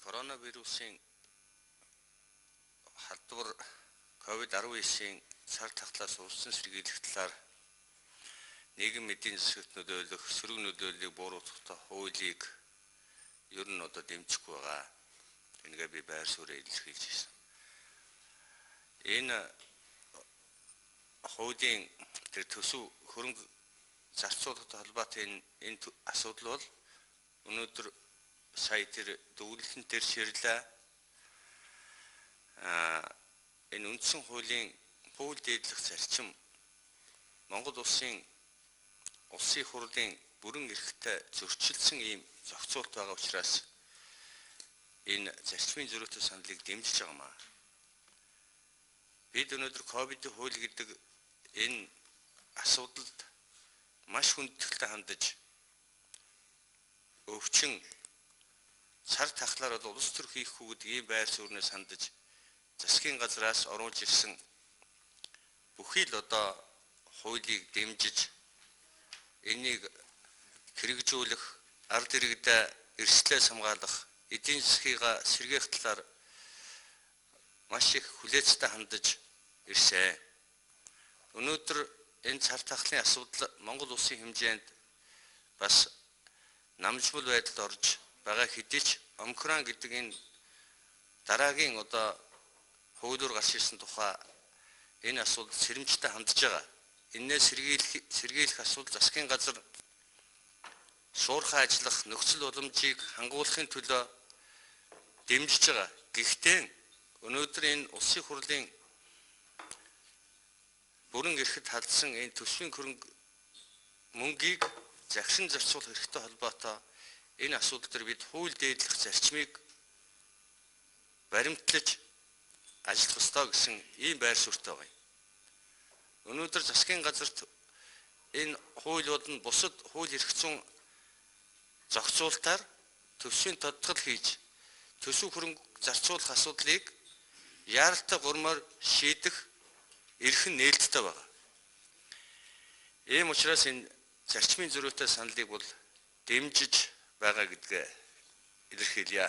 Коронавирусын халдвар COVID-19-ийн цар тахлаас урьдчилан сэргийлэх талаар нийгэм эдийн засагт нөлөөлөх сөрөг нөлөөллийг бууруулах хуулийг ер нь одоо дэмжихгүй байгаа. Энэгээ би байр сууриа илэрхийлж ирсэн. Энэ хуулийн тэр төсөв хөрөнгө зарцуулахтай холбоотой энэ асуудал бол өнөөдөр сая тэр дүгнэлтэн дээр ширлээ. Энэ үндсэн хуулийн хууль дээдлэх зарчим Монгол улсын улсын хурлын бүрэн эрхтэй зөрчилсөн ийм зохицуулт байгаа учраас энэ зарчмын зөрүүтэй саналыг дэмжиж байгаа маа. Бид өнөөдөр ковидын хууль гэдэг энэ асуудалд маш хүндэтгэлтэй хандаж өвчин цар тахлаар бол улс төр хийхгүй гэдэг ийм байр суурнаас хандаж засгийн газраас оруулж ирсэн бүхий л одоо хуулийг дэмжиж энийг хэрэгжүүлэх, ард иргэдээ эрсдлээс хамгаалах, эдийн засгийг сэргээх талаар маш их хүлээцтэй хандаж ирсэн. Өнөөдөр энэ цар тахлын асуудал Монгол улсын хэмжээнд бас намжмал байдалд орж байгаа хэдий ч Омикрон гэдэг энэ дараагийн одоо хуулиар гарч ирсэн тухай энэ асуудал сэрэмжтэй хандж байгаа. Энээс сэргийлэх асуудал засгийн газар шуурхай ажиллах нөхцөл боломжийг хангуулахын төлөө дэмжиж байгаа. Гэхдээ өнөөдөр энэ улсын хурлын бүрэн эрхэд халдсан энэ төсвийн хөрөнгө мөнгийг загшин зарцуулах эрхтэй холбоотой энэ асуудал дээр бид хууль дээдлэх зарчмыг баримтлаж ажиллах ёстой гэсэн ийм байр суурьтай байгаа юм. Өнөөдөр засгийн газарт энэ хууль болон бусад хууль эрх зүйн зохицуултаар төсвийн тодтгол хийж төсөв хөрөнгө зарцуулах асуудлыг яаралтай гурмаар шийдэх эрх нь нээлттэй байгаа. Ийм учраас энэ зарчмын зөрүүтэй саналыг бол дэмжиж байгаа гэдгээ илэрхийлье.